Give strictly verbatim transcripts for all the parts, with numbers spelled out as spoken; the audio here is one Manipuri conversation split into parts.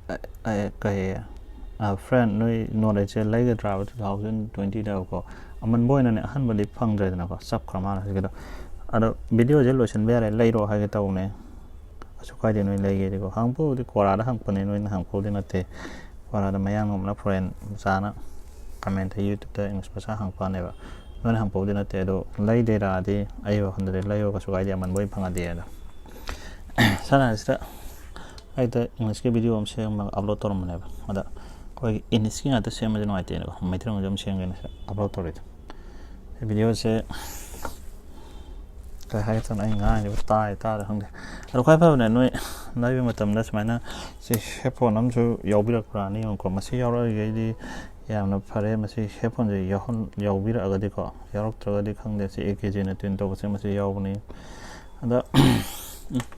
ꯑ, ꯑ, ꯀꯩ, ꯑ, friend, ꯅꯣꯏ Note eight ꯁꯦ ꯂꯩꯒꯗ꯭ꯔꯥꯕ two thousand twenty ꯗꯀꯣ? ꯑꯃꯟꯕ ꯑꯣꯏꯅꯅꯦ, ꯑꯍꯟꯕꯗꯤ ꯐꯪꯗ꯭ꯔꯦꯗꯅꯀꯣ, ꯆꯞꯈ꯭ꯔ ꯃꯥꯜꯂꯦ ꯍꯧꯖꯤꯛꯀꯤꯗꯣ꯫ ꯑꯗꯣ video ꯁꯦ ꯂꯣꯏꯁꯤꯟꯕ ꯌꯥꯔꯦ, ꯂꯩꯔꯣ ꯍꯥꯏꯒꯦ ꯇꯧꯕꯅꯦ꯫ ꯀꯩꯁꯨ ꯀꯥꯏꯗꯦ, ꯅꯣꯏ ꯂꯩꯒꯦꯗꯤꯀꯣ꯫ ꯍꯪꯕꯕꯨꯗꯤ Quora ꯗ ꯍꯪꯉꯛꯄꯅꯦ, ꯅꯣꯏꯅ ꯍꯪꯉꯛꯄꯕꯨꯗꯤ ꯅꯠꯇꯦ꯫ Quora ꯗ ꯃꯌꯥꯡ ꯅꯣꯡꯃꯅ foreign ꯃꯆꯥꯅ comment ꯇ, YouTube ꯇ English ꯃꯆꯥ ꯍꯪꯉꯛꯄꯅꯦꯕ꯫ ꯅꯣꯏꯅ ꯍꯪꯉꯛꯄꯕꯨꯗꯤ ꯅꯠꯇꯦ, ꯑꯗꯣ ꯂꯩꯗꯣꯏꯔꯥꯗꯤ ꯑꯩ ꯋꯥꯈꯜꯗꯗꯤ ꯂꯩꯌꯣ, ꯀꯩꯁꯨ ꯀꯥꯏꯗꯦ, ꯑꯃꯟꯕ ꯑꯣꯏꯅ ꯐꯪꯉꯗꯤ꯫ ꯑꯗꯣ ꯁꯅꯥꯁꯤꯗ ꯑꯩꯗ English ꯀꯤ video ꯑꯃ ꯁꯦꯝꯃꯒ upload ꯇꯧꯔꯝꯕꯅꯦꯕ꯫ ꯑꯗ ꯑꯩꯈꯣꯏꯒꯤ English ꯀꯤ ꯉꯥꯛꯇ ꯁꯦꯝꯕꯁꯦ ꯅꯨꯡꯉꯥꯏꯇꯦꯅꯀꯣ, ꯃꯩꯇꯩꯂꯣꯟꯒꯤ ꯑꯃ ꯁꯦꯝꯒꯦꯅ ꯁꯤꯗ upload ꯇꯧꯔꯤꯗꯣ꯫ ꯁꯤ video ꯁꯦ ꯀꯩ ꯍꯥꯏꯒꯦ ꯇꯧꯅꯣ, ꯑꯩ ꯉꯥꯡꯉꯤꯕ ꯇꯥꯏ ꯇꯥꯗ ꯈꯪꯗꯦ꯫ ꯑꯗꯣ ꯈ꯭ꯋꯥꯏ ꯐꯕꯅꯦ, ꯅꯣꯏ ꯂꯩꯕ ꯃꯇꯝꯗ ꯁꯨꯃꯥꯏꯅ ꯁꯤ headphone ꯑꯃꯁꯨ ꯌꯥꯎꯕꯤꯔꯛꯄ꯭ꯔꯥꯅ ꯌꯦꯡꯉꯨꯀꯣ꯫ ꯃꯁꯤ ꯌꯥꯎꯔꯛꯏꯈꯩꯗꯤ ꯌꯥꯝꯅ ꯐꯔꯦ꯫ ꯃꯁꯤ headphone ꯁꯦ ꯌꯥꯎꯍꯟ-, ꯌꯥꯎꯕꯤꯔꯛꯑꯒꯗꯤꯀꯣ, ꯌꯥꯎꯔꯛꯇ꯭ꯔꯒꯗꯤ ꯈꯪꯗꯦ꯫ ꯁꯤ A K G ꯅ tune ꯇꯧꯕꯁꯦ ꯃꯁꯤ ꯌꯥꯎꯕꯅꯤ꯫ ꯑꯗ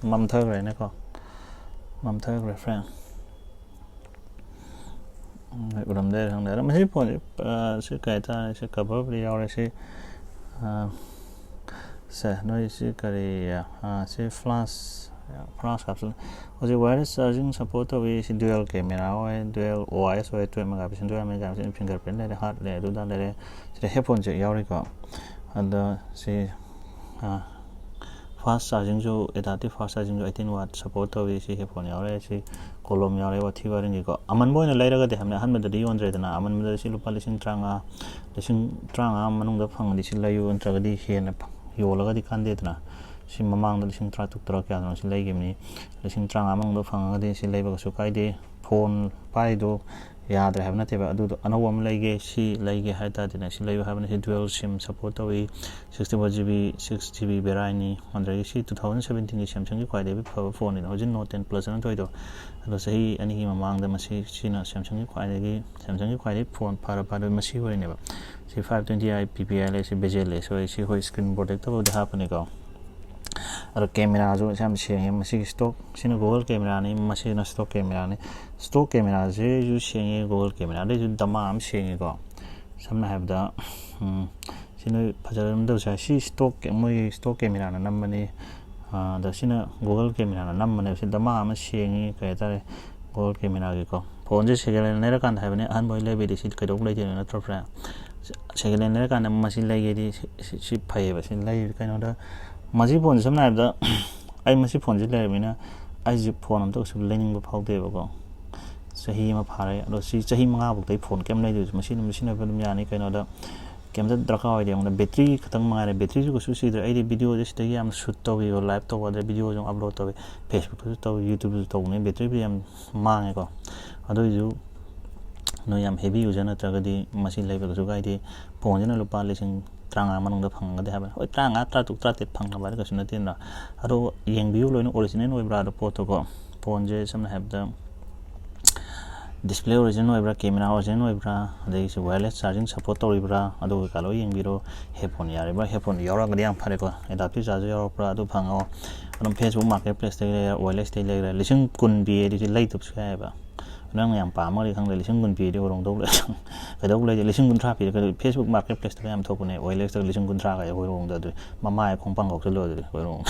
ꯃꯝꯊꯈ꯭ꯔꯦꯅꯦꯀꯣ, ꯃꯝꯊꯈ꯭ꯔꯦ friend꯫ ꯎꯝ, ꯎꯔꯝꯗꯣꯏꯔꯥ ꯈꯪꯗꯦ꯫ ꯑꯗꯣ ꯃꯁꯤ phone ꯁꯦ, ꯑ, ꯁꯤ ꯀꯩ ꯍꯥꯏꯇꯥꯔꯦ, ꯁꯤ cover ꯕꯨꯗꯤ ꯌꯥꯎꯔꯦ꯫ ꯁꯤ, ꯑ, ꯁꯦ, ꯅꯣꯏ ꯁꯤ ꯀꯔꯤ, ꯑ, ꯁꯤ flash, flash ꯍꯥꯞꯆꯤꯜꯂꯦ꯫ ꯍꯧꯖꯤꯛ wireless charging support ꯇꯧꯏ꯫ ꯁꯤ dual camera ꯑꯣꯏ, dual O I S ꯑꯣꯏ, twelve megapixel, twelve megapixel, fingerprint ꯂꯩꯔꯦ, heart ꯂꯩꯔꯦ, ꯑꯗꯨꯗ ꯂꯩꯔꯦ꯫ ꯁꯤꯗ headphone jack ꯌꯥꯎꯔꯤꯀꯣ꯫ ꯑꯗ ꯁꯤ, ꯑ, fast charging ꯁꯨ, adaptive fast charging ꯁꯨ eighteen watt support ꯇꯧꯏ꯫ ꯁꯤ headphone ꯌꯥꯎꯔꯦ, ꯁꯤ column ꯌꯥꯎꯔꯦ, ꯋꯥꯊꯤ ꯋꯥꯔꯦꯝꯒꯤꯀꯣ꯫ ꯑꯃꯟꯕ ꯑꯣꯏꯅ ꯂꯩꯔꯒꯗꯤ ꯍꯥꯏꯕꯅꯦ, ꯑꯍꯟꯕꯗꯗꯤ ꯌꯣꯟꯗ꯭ꯔꯦꯗꯅ꯫ ꯑꯃꯟꯕꯗ ꯁꯤ ꯂꯨꯄꯥ ꯂꯤꯁꯤꯡ ꯇꯔꯥꯃꯉꯥ, ꯂꯤꯁꯤꯡ ꯇꯔꯥꯃꯉꯥ ꯃꯅꯨꯡꯗ ꯐꯪꯉꯗꯤ ꯁꯤ ꯂꯩꯌꯨ, ꯅꯠꯇ꯭ꯔꯒꯗꯤ ꯍꯦꯟꯅ ꯐ-, ꯌꯣꯜꯂꯒꯗꯤ ꯀꯥꯟꯗꯦꯗꯅ꯫ ꯁꯤ ꯃꯃꯥꯡꯗ ꯂꯤꯁꯤꯡ ꯇꯔꯥꯇꯔꯨꯛ ꯇꯔꯥ ꯀꯌꯥꯗꯅꯣ ꯁꯤ ꯂꯩꯈꯤꯕꯅꯤ꯫ ꯂꯤꯁꯤꯡ ꯇꯔꯥꯃꯉꯥ ꯃꯅꯨꯡꯗ ꯐꯪꯉꯒꯗꯤ ꯁꯤ ꯂꯩꯕ ꯀꯩꯁꯨ ꯀꯥꯏꯗꯦ꯫ Phone ꯄꯥꯏꯗꯣ ꯌꯥꯗ꯭ꯔꯦ ꯍꯥꯏꯕ ꯅꯠꯇꯦꯕ꯫ ꯑꯗꯨꯗꯣ ꯑꯅꯧꯕ ꯑꯃ ꯂꯩꯒꯦ, ꯁꯤ ꯂꯩꯒꯦ ꯍꯥꯏ ꯇꯥꯔꯗꯤꯅꯦ, ꯁꯤ ꯂꯩꯌꯨ ꯍꯥꯏꯕꯅꯤ꯫ ꯁꯤ dual sim support ꯇꯧꯏ, sixty four GB, six GB variant ꯅꯤ꯫ ꯑꯗꯨꯗꯒꯤ ꯁꯤ two thousand seventeen ꯒꯤ Samsung ꯒꯤ ꯈ꯭ꯋꯥꯏꯗꯒꯤ ꯐꯕ phone ꯅꯤꯅ, ꯍꯧꯖꯤꯛ Note ten Plus ꯑꯅ ꯊꯣꯛꯏꯗꯣ꯫ ꯑꯗꯣ ꯆꯍꯤ ꯑꯅꯤꯒꯤ ꯃꯃꯥꯡꯗ ꯃꯁꯤ, ꯁꯤꯅ Samsung ꯒꯤ ꯈ꯭ꯋꯥꯏꯗꯒꯤ, Samsung ꯒꯤ ꯈ꯭ꯋꯥꯏꯗꯒꯤ phone ꯐꯔ ꯐꯔ ꯃꯁꯤ ꯑꯣꯏꯔꯤꯅꯦꯕ꯫ ꯁꯤ five twenty I P P I ꯂꯩ, ꯁꯤ bezel ꯂꯩ, ꯁꯤ ꯑꯩꯈꯣꯏ screen protector ꯕꯨꯗꯤ ꯍꯥꯞꯄꯅꯤꯀꯣ꯫ ꯑꯗꯣ camera ꯁꯨ ꯌꯥꯝ ꯁꯦꯡꯉꯦ꯫ ꯃꯁꯤꯒꯤ stock ꯁꯤꯅ Google camera ꯅꯤ, ꯃꯁꯤꯅ stock camera ꯅꯤ꯫ Stock camera ꯁꯤꯁꯨ ꯁꯦꯡꯉꯦ, Google camera ꯗꯩꯁꯨ ꯗꯃꯥ ꯑꯃ ꯁꯦꯡꯉꯦꯀꯣ꯫ ꯁꯝꯅ ꯍꯥꯏꯔꯕꯗ, ꯎꯝ, ꯁꯤ ꯅꯣꯏ ꯐꯖꯅ ꯇꯧꯁꯦ꯫ ꯁꯤ stock ꯀꯦ-, ꯃꯣꯏꯒꯤ stock camera ꯅ ꯅꯝꯕꯅꯤ꯫ ꯑꯥ, ꯑꯗ ꯁꯤꯅ Google camera ꯅ ꯅꯝꯕꯅꯦꯕ꯫ ꯁꯤ ꯗꯃꯥ ꯑꯃ ꯁꯦꯡꯉꯤ, ꯀꯩ ꯍꯥꯏꯇꯥꯔꯦ, ꯀꯦꯃꯦꯔꯥꯒꯤꯀꯣ, ꯐꯣꯟꯁꯦ ꯁꯦꯀꯦꯟ ꯍꯦꯟ ꯂꯩꯔꯀꯥꯟꯗ ꯍꯥꯏꯕꯅꯤ, ꯑꯍꯟꯕ ꯑꯣꯏ ꯂꯩꯕꯩꯗꯤ ꯁꯤ ꯀꯩꯗꯧꯕ ꯂꯩꯗꯣꯏꯅꯣ, ꯅꯠꯇ꯭ꯔꯣ ꯐ꯭ꯔꯦꯟ? ꯁꯦꯀꯦꯟ ꯍꯦꯟ ꯂꯩꯔꯀꯥꯟꯗ ꯃꯁꯤ ꯂꯩꯒꯦꯗꯤ ꯁꯤ, ꯁꯤ, ꯁꯤ ꯐꯩꯌꯦꯕ꯫ ꯁꯤ ꯂꯩ ꯀꯩꯅꯣꯗ, ꯃꯁꯤ ꯐꯣꯟꯁꯦ ꯁꯝꯅ ꯍꯥꯏꯔꯕꯗ ꯑꯩ ꯃꯁꯤ ꯐꯣꯟꯁꯦ ꯂꯩꯔꯕꯅꯤꯅ ꯑꯩꯁꯦ ꯐꯣꯟ ꯑꯝꯇ ꯀꯩꯁꯨ ꯂꯩꯅꯤꯡꯕ ꯐꯥꯎꯗꯦꯕꯀꯣ꯫ ꯆꯍꯤ ꯑꯃ ꯐꯥꯔꯦ, ꯑꯗꯣ ꯁꯤ ꯆꯍꯤ ꯃꯉꯥꯐꯧꯗ ꯑꯩ ꯐꯣꯟ ꯀꯩꯝ ꯂꯩꯗꯣꯏꯁꯦ, ꯃꯁꯤ ꯑꯗꯨꯝ ꯁꯤꯖꯤꯟꯅꯕ ꯑꯗꯨꯝ ꯌꯥꯅꯤ꯫ ꯀꯩꯅꯣꯗ ꯀꯩꯝꯇ ꯗꯔꯀꯥꯔ ꯑꯣꯏꯗꯦ ꯑꯩꯉꯣꯟꯗ꯫ ꯕꯦꯇ꯭ꯔꯤ ꯈꯛꯇꯪ ꯃꯉꯥꯏꯔꯦ, ꯕꯦꯇ꯭ꯔꯤꯁꯨ ꯀꯩꯁꯨ ꯁꯤꯗ꯭ꯔꯦ꯫ ꯑꯩꯗꯤ ꯚꯤꯗꯤꯑꯣꯁꯦ ꯁꯤꯗꯒꯤ ꯌꯥꯝ ꯁꯨꯠ ꯇꯧꯕꯤꯕ, ꯂꯥꯏꯞ ꯇꯧꯕ, ꯑꯗꯩ ꯚꯤꯗꯤꯑꯣꯁꯨ ꯑꯞꯂꯣꯗ ꯇꯧꯋꯤ, ꯐꯦꯁꯕꯨꯛꯇꯁꯨ ꯇꯧꯋꯤ, ꯌꯨꯇ꯭ꯌꯨꯕꯇꯁꯨ ꯇꯧꯕꯅꯦ꯫ ꯕꯦꯇ꯭ꯔꯤꯕꯨꯗꯤ ꯌꯥꯝ ꯃꯥꯡꯉꯦꯀꯣ, ꯑꯗꯨ ꯑꯣꯏꯁꯨ ꯅꯣꯏ ꯌꯥꯝ ꯍꯦꯚꯤ ꯌꯨꯖꯔ ꯅꯠꯇ꯭ꯔꯒꯗꯤ ꯃꯁꯤ ꯂꯩꯕ ꯀꯩꯁꯨ ꯀꯥꯏꯗꯦ꯫ ꯐꯣꯟꯁꯤꯅ ꯂꯨꯄꯥ ꯂꯤꯁꯤꯡ ꯇꯔꯥꯃꯉꯥ ꯃꯅꯨꯡꯗ ꯐꯪꯉꯒꯗꯤ ꯍꯥꯏꯕꯅꯤ꯫ ꯍꯣꯏ, ꯇꯔꯥꯃꯉꯥ, ꯇꯔꯥꯇꯔꯨꯛ, ꯇꯔꯥꯇꯔꯦꯠ ꯐꯪꯅꯕ ꯍꯥꯏꯗꯤ ꯀꯩꯁꯨ ꯅꯠꯇꯦꯗꯅ꯫ ꯑꯗꯣ ꯌꯦꯡꯕꯤꯌꯨ, ꯂꯣꯏꯅ ꯑꯣꯔꯤꯖꯤꯅꯦꯜ ꯑꯣꯏꯕ꯭ꯔꯥ ꯑꯗꯣ ꯄꯣꯠꯇꯣꯀꯣ꯫ ꯐꯣꯟꯁꯦ ꯁꯝꯅ ꯍꯥꯏꯔꯕꯗ ꯗꯤꯁꯄ꯭ꯂꯦ ꯑꯣꯔꯤꯖꯤꯅꯦꯜ ꯑꯣꯏꯕ꯭ꯔꯥ, ꯀꯦꯃꯦꯔꯥ ꯑꯣꯔꯤꯖꯤꯅꯦꯜ ꯑꯣꯏꯕ꯭ꯔꯥ, ꯑꯗꯒꯤ ꯁꯤ ꯋꯥꯌꯔꯂꯦꯁ ꯆꯥꯔꯖꯤꯡ ꯁꯞꯄꯣꯔꯠ ꯇꯧꯔꯤꯕ꯭ꯔꯥ, ꯑꯗꯨ ꯀꯩꯀꯥ ꯂꯣꯏ ꯌꯦꯡꯕꯤꯔꯣ꯫ ꯍꯦꯠꯐꯣꯟ ꯌꯥꯔꯤꯕ꯭ꯔꯥ, ꯍꯦꯠꯐꯣꯟ ꯌꯥꯎꯔꯒꯗꯤ ꯌꯥꯝ ꯐꯔꯦꯀꯣ꯫ ꯑꯦꯗꯥꯞꯇꯤꯞ ꯆꯥꯔꯖꯔ ꯌꯥꯎꯔꯛꯄ꯭ꯔꯥ, ꯑꯗꯨ ꯐꯪꯉꯣ꯫ ꯑꯗꯨꯝ ꯐꯦꯁꯕꯨꯛ ꯃꯥꯔꯀꯦꯠ ꯄ꯭ꯂꯦꯁꯇꯒꯤ ꯂꯩꯔꯦ, ꯋꯥꯌꯔꯂꯦꯁꯇꯒꯤ ꯂꯩꯔꯦ꯫ ꯂꯤꯁꯤꯡ ꯀꯨꯟ ꯄꯤ ꯑꯗꯨꯗꯤ ꯂꯩꯇꯕꯁꯨ ꯌꯥꯏꯑꯕ꯫ ꯅꯪꯅ ꯌꯥꯝ ꯄꯥꯝꯃꯒꯗꯤ ꯈꯪꯗꯦ, ꯂꯤꯁꯤꯡ ꯀꯨꯟ ꯄꯤꯗꯤ ꯍꯣꯔꯣꯡꯗꯧ ꯂꯩ꯫ ꯀꯩꯗꯧꯕ ꯂꯩꯇꯦ, ꯂꯤꯁꯤꯡ ꯀꯨꯟꯊ꯭ꯔꯥ ꯄꯤꯔꯒ ꯐꯦꯁꯕꯨꯛ ꯃꯥꯔꯀꯦꯠ ꯄ꯭ꯂꯦꯁꯇꯒ ꯌꯥꯝ ꯊꯣꯛꯄꯅꯦ, ꯋꯥꯌꯔꯂꯦꯁꯇꯒ ꯂꯤꯁꯤꯡ ꯀꯨꯟꯊ꯭ꯔꯥꯒ ꯍꯣꯔꯣꯡꯗ ꯑꯗꯨ ꯃꯃꯥꯏ ꯈꯣꯡ ꯄꯪ ꯀꯧꯁꯜꯂꯣ ꯑꯗꯨꯗꯤ ꯍꯣꯔꯣꯡ꯫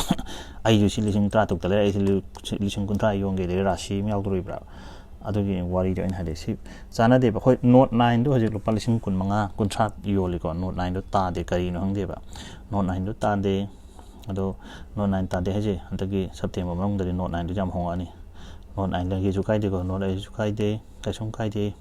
ꯑꯩꯁꯨ ꯁꯤ ꯂꯤꯁꯤꯡ ꯇꯔꯥꯇꯔꯨꯛꯇ ꯂꯩꯔꯦ, ꯑꯩꯁꯤ ꯂꯤ-, ꯂꯤꯁꯤꯡ ꯀꯨꯟꯊ꯭ꯔꯥ ꯌꯣꯟꯒꯦꯗꯤ ꯔꯥꯁꯤ ꯑꯃ ꯌꯥꯎꯗꯣꯔꯤꯕ꯭ꯔꯥ? ꯑꯗꯨꯒꯤ ꯋꯥꯔꯤꯗꯣ ꯑꯩꯅ ꯍꯥꯏꯗꯤ ꯁꯤ ꯆꯥꯟꯅꯗꯦꯕ꯫ ꯑꯩꯈꯣꯏ ꯅꯣꯠ ꯅꯥꯏꯟꯗꯣ ꯍꯧꯖꯤꯛ ꯂꯨꯄꯥ ꯂꯤꯁꯤꯡ ꯀꯨꯟꯃꯉꯥ, ꯀꯨꯟꯊ꯭ꯔꯥ ꯌꯣꯜꯂꯤꯀꯣ꯫ ꯅꯣꯠ ꯅꯥꯏꯟꯗꯣ ꯇꯥꯗꯦ, ꯀꯔꯤꯅꯣ ꯈꯪꯗꯦꯕ꯫ ꯅꯣꯠ ꯅꯥꯏꯟꯗꯣ ꯇꯥꯗꯦ꯫ ꯑꯗꯣ ꯅꯣꯠ ꯅꯥꯏꯟ ꯇꯥꯗꯦ ꯍꯥꯏꯁꯦ ꯍꯟꯗꯛꯀꯤ ꯁꯦꯞꯇꯦꯝꯕꯔ ꯃꯅꯨꯡꯗꯗꯤ ꯅꯣꯠ ꯅꯥꯏꯟꯗꯨꯁꯨ ꯌꯥꯝ ꯍꯣꯡꯉꯛꯑꯅꯤ꯫ ꯅꯣꯠ ꯅꯥꯏꯟ ꯂꯩꯒꯦꯁꯨ ꯀꯥꯏꯗꯦꯀꯣ, ꯅꯣꯠ ꯑꯩꯁꯨ ꯀꯥꯏꯗꯦ, ꯀꯩꯁꯨꯝ ꯀꯥꯏꯗꯦ꯫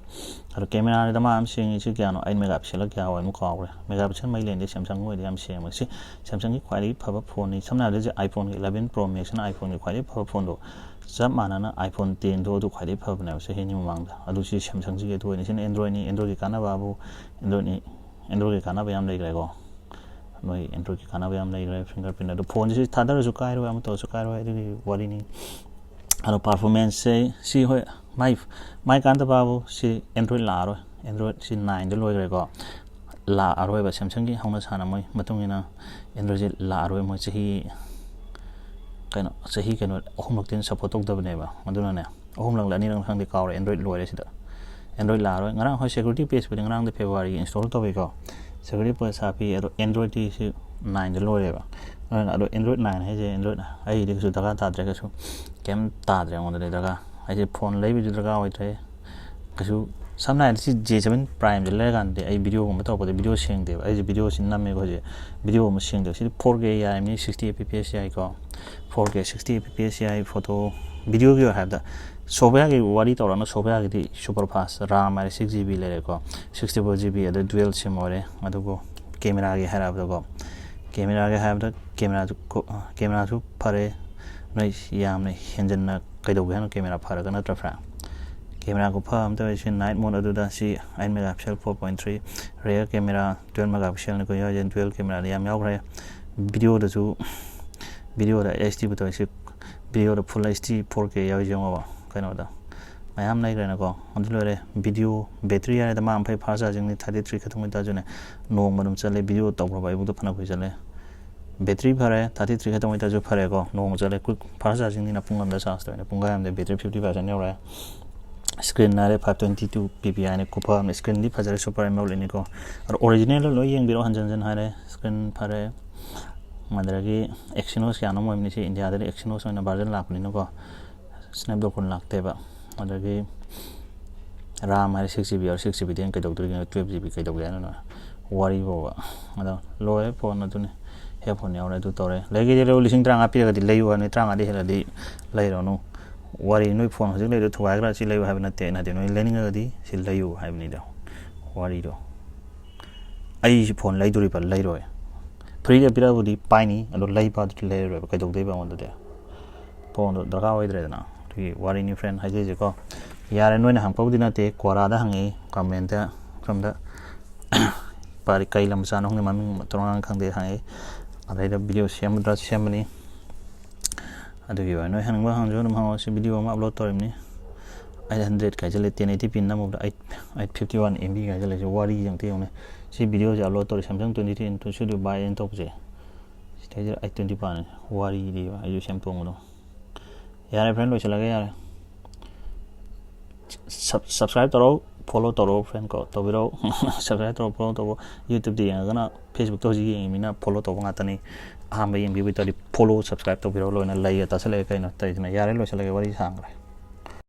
ꯑꯗꯣ ꯀꯦꯃꯦꯔꯥꯗ ꯃꯥ ꯑꯃ ꯁꯦꯡꯉꯤꯁꯤ ꯀꯌꯥꯅꯣ? ꯑꯩꯠ ꯃꯦꯒꯥ ꯄꯤꯛꯁꯦꯜꯂ ꯀꯌꯥ ꯑꯣꯏꯅꯣ ꯀꯥꯎꯈ꯭ꯔꯦ꯫ ꯃꯦꯒꯥ ꯄꯤꯛꯁꯦꯜ ꯃꯩ ꯂꯦꯡꯗꯦ, ꯁꯦꯝꯁꯪ ꯑꯣꯏꯗꯤ ꯌꯥꯝ ꯁꯦꯡꯕ꯫ ꯁꯤ ꯁꯦꯝꯁꯪꯒꯤ ꯈ꯭ꯋꯥꯏꯗꯒꯤ ꯐꯕ ꯐꯣꯟꯅꯤ꯫ ꯁꯝꯅ ꯍꯥꯏꯔꯕꯗ ꯍꯧꯖꯤꯛ iPhone eleven Pro Max ꯅ iPhone ꯒꯤ ꯈ꯭ꯋꯥꯏꯗꯒꯤ ꯐꯕ ꯐꯣꯟꯗꯣ, ꯆꯞ ꯃꯥꯟꯅꯅ iPhone ten ꯗꯣ ꯑꯗꯨ ꯈ꯭ꯋꯥꯏꯗꯒꯤ ꯐꯕꯅꯦꯕ ꯆꯍꯤ ꯑꯅꯤ ꯃꯃꯥꯡꯗ꯫ ꯑꯗꯨ ꯁꯤ ꯁꯦꯝꯁꯪꯁꯤꯒꯤ ꯑꯗꯨ ꯑꯣꯏꯅꯤ꯫ ꯁꯤꯅ Android ꯅꯤ, Android ꯀꯤ ꯀꯥꯟꯅꯕꯕꯨ, Android ꯅꯤ, Android ꯀꯤ ꯀꯥꯟꯅꯕ ꯌꯥꯝ ꯂꯩꯈ꯭ꯔꯦꯀꯣ꯫ ꯅꯣꯏ Android ꯀꯤ ꯀꯥꯟꯅꯕ ꯌꯥꯝ ꯂꯩꯈ꯭ꯔꯦ, ꯐꯤꯡꯒꯔ ꯄ꯭ꯔꯤꯟ꯫ ꯑꯗꯣ ꯐꯣꯟꯁꯤ ꯊꯥꯗꯔꯁꯨ ꯀꯥꯏꯔꯣꯏ, ꯑꯃ ꯇꯧꯔꯁꯨ ꯀꯥꯏꯔꯣꯏ, ꯑꯗꯨꯒꯤ ꯋꯥꯔꯤꯅꯤ꯫ ꯑꯗꯣ ꯄꯔꯐꯣꯔꯃꯦꯟꯁꯁꯦ ꯁꯤ, ꯍꯣꯏ, ꯃꯥꯏ, ꯃꯥꯏ ꯀꯥꯟꯅꯗꯕꯕꯨ ꯁꯤ Android ꯂꯥꯛꯑꯔꯣꯏ꯫ Android ꯁꯤ ꯅꯥꯏꯟꯗ ꯂꯣꯏꯈ꯭ꯔꯦꯀꯣ, ꯂꯥꯛꯑꯔꯣꯏꯕ꯫ ꯁꯦꯝꯁꯪꯒꯤ ꯍꯧꯅ ꯁꯥꯟꯅ ꯃꯣꯏ ꯃꯇꯨꯡ ꯏꯟꯅ Android ꯁꯤ ꯂꯥꯛꯑꯔꯣꯏ꯫ ꯃꯣꯏ ꯆꯍꯤ, ꯀꯩꯅꯣ, ꯆꯍꯤ, ꯀꯩꯅꯣ, ꯑꯍꯨꯝꯂꯛꯇꯤ ꯁꯞꯄꯣꯔꯠ ꯇꯧꯗꯕꯅꯦꯕ꯫ ꯑꯗꯨꯅꯅꯦ, ꯑꯍꯨꯝꯂꯛꯂ ꯑꯅꯤꯔꯛꯂ ꯈꯪꯗꯦ, ꯀꯥꯎꯔꯦ꯫ Android ꯂꯣꯏꯔꯦ ꯁꯤꯗ, Android ꯂꯥꯛꯑꯔꯣꯏ꯫ ꯉꯔꯥꯡ ꯍꯣꯏ ꯁꯦꯀ꯭ꯌꯨꯔꯤꯇꯤ ꯄꯦꯖꯄꯨꯗꯤ ꯉꯔꯥꯡꯗ ꯐꯦꯕ꯭ꯔꯨꯋꯥꯔꯤꯒꯤ ꯏꯟꯁꯇꯣꯜ ꯇꯧꯋꯤꯀꯣ, ꯁꯦꯀ꯭ꯌꯨꯔꯤꯇꯤ ꯄꯦꯖ ꯍꯥꯞꯄꯤ꯫ ꯑꯗꯣ Android ꯇꯤ ꯁꯤ ꯅꯥꯏꯟꯗ ꯂꯣꯏꯔꯦꯕ꯫ ꯑꯗꯨꯅ, ꯑꯗꯣ Android ꯅꯥꯏꯟ ꯍꯥꯏꯁꯦ, Android ꯑꯩꯗꯤ ꯀꯩꯁꯨ ꯗꯔꯀꯥꯔ ꯇꯥꯗ꯭ꯔꯦ, ꯀꯩꯁꯨ ꯀꯩꯝ ꯇꯥꯗ꯭ꯔꯦ ꯑꯩꯉꯣꯟꯗꯗꯤ ꯗꯔꯀꯥꯔ꯫ ꯑꯩꯁꯦ ꯐꯣꯟ ꯂꯩꯕꯁꯨ ꯗꯔꯀꯥꯔ ꯑꯣꯏꯗ꯭ꯔꯦ꯫ ꯀꯩꯁꯨ, ꯁꯝꯅ ꯍꯥꯏꯔꯕꯗ ꯁꯤ ꯖꯦ ꯁꯚꯦꯟ ꯄ꯭ꯔꯥꯏꯝꯁꯦ ꯂꯩꯔꯀꯥꯟꯗꯗꯤ ꯑꯩ ꯚꯤꯗꯤꯑꯣꯒꯨꯝꯕ ꯇꯧꯔꯛꯄꯗ ꯚꯤꯗꯤꯑꯣ ꯁꯦꯡꯗꯦꯕ꯫ ꯑꯩꯁꯦ ꯚꯤꯗꯤꯑꯣꯁꯤ ꯅꯝꯃꯦꯀꯣ ꯍꯧꯖꯤꯛ, ꯚꯤꯗꯤꯑꯣ ꯑꯃ ꯁꯦꯡꯗꯦꯕ꯫ ꯁꯤꯗꯤ ꯐꯣꯔ ꯀꯦ ꯌꯥꯏꯕꯅꯤ, ꯁꯤꯛꯁꯇꯤ ꯑꯦꯐ ꯄꯤ ꯑꯦꯁ ꯌꯥꯏꯀꯣ, four K sixty F P S ꯌꯥꯏ ꯐꯣꯇꯣ꯫ ꯚꯤꯗꯤꯑꯣꯒꯤ ꯑꯣꯏ ꯍꯥꯏꯕꯗ ꯁꯣꯐꯋꯦꯌꯔꯒꯤ ꯋꯥꯔꯤ ꯇꯧꯔꯛꯑꯅꯨ꯫ ꯁꯣꯐꯋꯦꯌꯔꯒꯤꯗꯤ ꯁꯨꯄꯔ ꯐꯥꯁ, ꯔꯥꯝ ꯍꯥꯏꯔꯦ ꯁꯤꯛꯁ ꯖꯤ ꯕꯤ ꯂꯩꯔꯦꯀꯣ, ꯁꯤꯛꯁꯇꯤ ꯐꯣꯔ ꯖꯤ ꯕꯤ, ꯑꯗ ꯗꯨꯋꯦꯜ ꯁꯤꯝ ꯑꯣꯏꯔꯦ꯫ ꯑꯗꯨꯕꯨ ꯀꯦꯃꯦꯔꯥꯒꯤ ꯍꯥꯏꯔꯕꯗꯀꯣ, ꯀꯦꯃꯦꯔꯥꯒꯤ ꯍꯥꯏꯔꯕꯗ ꯀꯦꯃꯦꯔꯥꯁꯨ ꯀꯣ-, ꯀꯦꯃꯦꯔꯥꯁꯨ ꯐꯔꯦ꯫ ꯅꯣꯏ ꯌꯥꯝꯅ ꯍꯦꯟꯖꯟꯅ ꯀꯩꯗꯧꯒꯦ ꯍꯥꯏꯅꯣ? ꯀꯦꯃꯦꯔꯥ ꯐꯔꯒ ꯅꯠꯇ꯭ꯔ ꯐ꯭ꯔꯦꯟ? ꯀꯦꯃꯦꯔꯥ ꯈꯨꯐ ꯑꯃ ꯇꯧꯔꯤꯁꯤ ꯅꯥꯏꯠ ꯃꯣꯠ ꯑꯗꯨꯗ ꯁꯤ eight megapixel, four point three rear camera, twelve mega ꯄꯤꯛꯁꯦꯜꯅꯤꯀꯣ ꯌꯥꯎꯔꯤꯁꯦ, ꯗꯨꯋꯦꯜ ꯀꯦꯃꯦꯔꯥꯗꯤ ꯌꯥꯝ ꯌꯥꯎꯈ꯭ꯔꯦ꯫ ꯚꯤꯗꯤꯑꯣꯗꯁꯨ, ꯚꯤꯗꯤꯑꯣꯗ ꯑꯩꯆ ꯗꯤ ꯄꯨꯊꯣꯛꯏꯁꯤ, ꯚꯤꯗꯤꯑꯣꯗ full H D four K ꯌꯥꯎꯔꯤꯁꯦ ꯌꯦꯡꯉꯣꯕ, ꯀꯩꯅꯣꯗ ꯃꯌꯥꯝ ꯂꯩꯈ꯭ꯔꯦꯅꯀꯣ꯫ ꯑꯗꯨ ꯂꯣꯏꯔꯦ, ꯚꯤꯗꯤꯑꯣ ꯕꯦꯇ꯭ꯔꯤ ꯍꯥꯏꯔꯦꯗ ꯃꯥ ꯐꯩ, ꯐꯥꯁ ꯆꯥꯔꯖꯤꯡꯅꯤ, ꯊꯥꯔꯇꯤ ꯊ꯭ꯔꯤ ꯈꯛꯇꯪ ꯑꯣꯏꯇꯥꯔꯁꯨꯅꯦ, ꯅꯣꯡꯃ ꯑꯗꯨꯝ ꯆꯠꯂꯦ꯫ ꯚꯤꯗꯤꯑꯣ ꯇꯧꯈ꯭ꯔꯕ ꯑꯩꯕꯨꯗ ꯐꯅ ꯀꯨꯏ ꯆꯠꯂꯦ꯫ ꯕꯦꯇ꯭ꯔꯤ ꯐꯔꯦ, ꯊꯥꯔꯇꯤ ꯊ꯭ꯔꯤ ꯈꯛꯇꯪ ꯑꯣꯏꯇꯥꯔꯁꯨ ꯐꯔꯦꯀꯣ, ꯅꯣꯡꯃ ꯆꯠꯂꯦ꯫ ꯀꯨꯏꯛ ꯐꯥꯁ ꯆꯥꯔꯖꯤꯡꯅꯤꯅ ꯄꯨꯡ ꯑꯃꯗ ꯆꯥꯔꯖ ꯇꯧꯔꯦ, ꯄꯨꯡꯈꯥꯏ ꯑꯃꯗ ꯕꯦꯇ꯭ꯔꯤ ꯐꯤꯐꯇꯤ ꯄꯥꯔꯁꯦꯟ ꯌꯧꯔꯦ꯫ ꯁ꯭ꯀ꯭ꯔꯤꯟ ꯍꯥꯏꯔꯦ ꯐꯥꯏꯚ ꯇ꯭ꯋꯦꯟꯇꯤ ꯇꯨ ꯄꯤ ꯄꯤ ꯑꯥꯏꯅꯤ, ꯈꯨꯐ ꯑꯃꯅꯤ꯫ ꯁ꯭ꯀ꯭ꯔꯤꯟꯗꯤ ꯐꯖꯔꯦ, ꯁꯨꯄꯔ ꯑꯦꯃꯣꯂꯦꯗꯅꯤꯀꯣ꯫ ꯑꯗꯣ ꯑꯣꯔꯤꯖꯤꯅꯦꯜꯗ ꯂꯣꯏ ꯌꯦꯡꯕꯤꯔꯣ, ꯍꯟꯖꯟ ꯍꯟꯖꯟ ꯍꯥꯏꯔꯦ꯫ ꯁ꯭ꯀ꯭ꯔꯤꯟ ꯐꯔꯦ, ꯑꯗꯒꯤ ꯑꯦꯛꯁꯤꯅꯣꯁ ꯀꯌꯥꯅꯣꯝ ꯑꯣꯏꯕꯅꯤ꯫ ꯁꯤ ꯏꯟꯗꯤꯌꯥꯗꯗꯤ ꯑꯦꯛꯁꯤꯅꯣꯁ ꯑꯣꯏꯅ ꯚꯔꯖꯟ ꯂꯥꯛꯄꯅꯤꯅꯀꯣ, ꯁ꯭ꯅꯦꯞꯗ꯭ꯔꯣꯒꯣꯟ ꯂꯥꯛꯇꯦꯕ꯫ ꯑꯗꯒꯤ ꯔꯥꯝ ꯍꯥꯏꯔꯦ ꯁꯤꯛꯁ ꯖꯤ ꯕꯤ ꯌꯥꯎꯔꯦ, ꯁꯤꯛꯁ ꯖꯤ ꯕꯤꯗꯤ ꯍꯦꯟꯅ ꯀꯩꯗꯧꯗꯣꯔꯤꯒꯦ, ꯇꯨꯋꯦꯜꯞ ꯖꯤ ꯕꯤ ꯀꯩꯗꯧꯒꯦ ꯍꯥꯏꯅꯣ ꯅꯣꯏ? ꯋꯥꯔꯤ ꯐꯥꯎꯕ꯫ ꯑꯗꯣ ꯂꯣꯏꯔꯦ ꯐꯣꯟ ꯑꯗꯨꯅꯤ, ꯍꯦꯠꯐꯣꯟ ꯌꯥꯎꯔꯦ, ꯑꯗꯨ ꯇꯧꯔꯦ꯫ ꯂꯩꯒꯦꯗꯤ ꯂꯩꯌꯨ, ꯂꯤꯁꯤꯡ ꯇꯔꯥꯃꯉꯥ ꯄꯤꯔꯒꯗꯤ ꯂꯩꯌꯨ ꯍꯥꯏꯕꯅꯤ, ꯇꯔꯥꯃꯉꯥꯗꯤ ꯍꯦꯜꯂꯗꯤ ꯂꯩꯔꯨꯅꯨ꯫ ꯋꯥꯔꯤ, ꯅꯣꯏ ꯐꯣꯟ ꯍꯧꯖꯤꯛ ꯂꯩꯔꯤꯗꯣ ꯊꯨꯒꯥꯏꯈ꯭ꯔ ꯁꯤ ꯂꯩꯌꯨ ꯍꯥꯏꯕ ꯅꯠꯇꯦ ꯑꯩꯅ ꯍꯥꯏꯗꯤ, ꯅꯣꯏ ꯂꯩꯅꯤꯡꯉꯒꯗꯤ ꯁꯤ ꯂꯩꯌꯨ ꯍꯥꯏꯕꯅꯤꯗ ꯋꯥꯔꯤꯗꯣ꯫ ꯑꯩꯁꯤ ꯐꯣꯟ ꯂꯩꯗꯣꯔꯤꯕ ꯂꯩꯔꯣꯏ, ꯐ꯭ꯔꯤꯗ ꯄꯤꯔꯛꯑꯕꯨꯗꯤ ꯄꯥꯏꯅꯤ, ꯑꯗꯣ ꯂꯩꯕꯗꯨꯗꯤ ꯂꯩꯔꯔꯣꯏꯕ, ꯀꯩꯗꯧꯗꯣꯏꯕ ꯑꯩꯉꯣꯟꯗꯗꯤ? ꯐꯣꯟꯗꯣ ꯗꯔꯀꯥꯔ ꯑꯣꯏꯗ꯭ꯔꯦꯗꯅ, ꯑꯗꯨꯒꯤ ꯋꯥꯔꯤꯅꯤ ꯐ꯭ꯔꯦꯟ ꯍꯥꯏꯖꯔꯤꯁꯦꯀꯣ꯫ ꯌꯥꯔꯦ, ꯅꯣꯏꯅ ꯍꯪꯉꯛꯄꯕꯨꯗꯤ ꯅꯠꯇꯦ, ꯀ꯭ꯋꯥꯔꯥꯗ ꯍꯪꯉꯛꯏ ꯀꯃꯦꯟꯇ꯫ ꯁꯣꯝꯗ ꯄꯥꯔꯤ ꯀꯩ ꯂꯝ ꯃꯆꯥꯅꯣ ꯈꯪꯗꯦ, ꯃꯃꯤꯡ ꯃꯊꯣꯡ ꯃꯔꯥꯡ ꯈꯪꯗꯦ ꯍꯪꯉꯛꯏ꯫ ꯑꯗꯩꯗ ꯚꯤꯗꯤꯑꯣ ꯁꯦꯝꯕꯗ꯭ꯔꯥ ꯁꯦꯝꯕꯅꯤ꯫ ꯑꯗꯨꯒꯤ ꯑꯣꯏꯅ ꯅꯣꯏ ꯍꯪꯅꯤꯡꯕ ꯍꯪꯉꯁꯨ ꯑꯗꯨꯝ ꯍꯪꯉꯛꯑꯣ꯫ ꯁꯤ ꯚꯤꯗꯤꯑꯣ ꯑꯃ ꯑꯞꯂꯣꯗ ꯇꯧꯔꯤꯕꯅꯤ꯫ ꯑꯩꯠ ꯍꯟꯗ꯭ꯔꯦꯗ ꯀꯥꯏꯁꯤꯜꯂꯦ, ꯇꯦꯟ ꯑꯩꯠꯇꯤ ꯄꯤ ꯅꯝꯃꯨꯕꯗ eight, eight fifty one M B ꯀꯥꯏꯁꯤꯜꯂꯦ꯫ ꯁꯤ ꯋꯥꯔꯤ ꯑꯝꯇ ꯌꯦꯡꯉꯨꯅꯦ꯫ ꯁꯤ ꯚꯤꯗꯤꯑꯣꯁꯦ ꯑꯞꯂꯣꯗ ꯇꯧꯔꯤ Samsung twenty three into studio buy ꯑꯩꯅ ꯇꯧꯕꯁꯦ꯫ ꯁꯤꯗꯩꯁꯤꯗ ꯑꯩꯠ ꯇ꯭ꯋꯦꯟꯇꯤ ꯄꯥꯅꯤ꯫ ꯋꯥꯔꯤꯗꯤꯕ ꯑꯩꯁꯨ ꯁꯦꯝꯗꯣꯛꯄꯗꯣ꯫ ꯌꯥꯔꯦ ꯐ꯭ꯔꯦꯟ, ꯂꯣꯏꯁꯤꯜꯂꯒꯦ, ꯌꯥꯔꯦ꯫ ꯁꯕ-, ꯁꯕꯁꯀ꯭ꯔꯥꯏꯕ ꯇꯧꯔꯣ, ꯐꯣꯂꯣ ꯇꯧꯔꯣ ꯐ꯭ꯔꯦꯟ ꯀꯣ, ꯇꯧꯕꯤꯔꯣ꯫ ꯁꯕꯁꯀ꯭ꯔꯥꯏꯕ ꯇꯧꯔꯣ, ꯐꯣꯂꯣ ꯇꯧꯔꯣ꯫ ꯌꯨꯇ꯭ꯌꯨꯕꯇ ꯌꯦꯡꯉꯒꯅ, ꯐꯦꯁꯕꯨꯛꯇ ꯍꯧꯖꯤꯛ ꯌꯦꯡꯉꯤ ꯃꯤꯅ ꯐꯣꯂꯣ ꯇꯧꯕ ꯉꯥꯛꯇꯅꯤ꯫ ꯑꯍꯥꯟꯕ ꯌꯦꯡꯕꯤꯕ ꯑꯣꯏꯇꯥꯔꯗꯤ ꯐꯣꯂꯣ, ꯁꯕꯁꯀ꯭ꯔꯥꯏꯕ ꯇꯧꯕꯤꯔꯣ ꯂꯣꯏꯅ꯫ ꯂꯩꯒ ꯇꯥꯁꯜꯂꯛꯑꯦ ꯀꯩꯅꯣ ꯇꯧꯔꯤꯁꯤꯅ꯫ ꯌꯥꯔꯦ, ꯂꯣꯏꯁꯤꯜꯂꯒꯦ, ꯋꯥꯔꯤ ꯁꯥꯡꯈ꯭ꯔꯦ꯫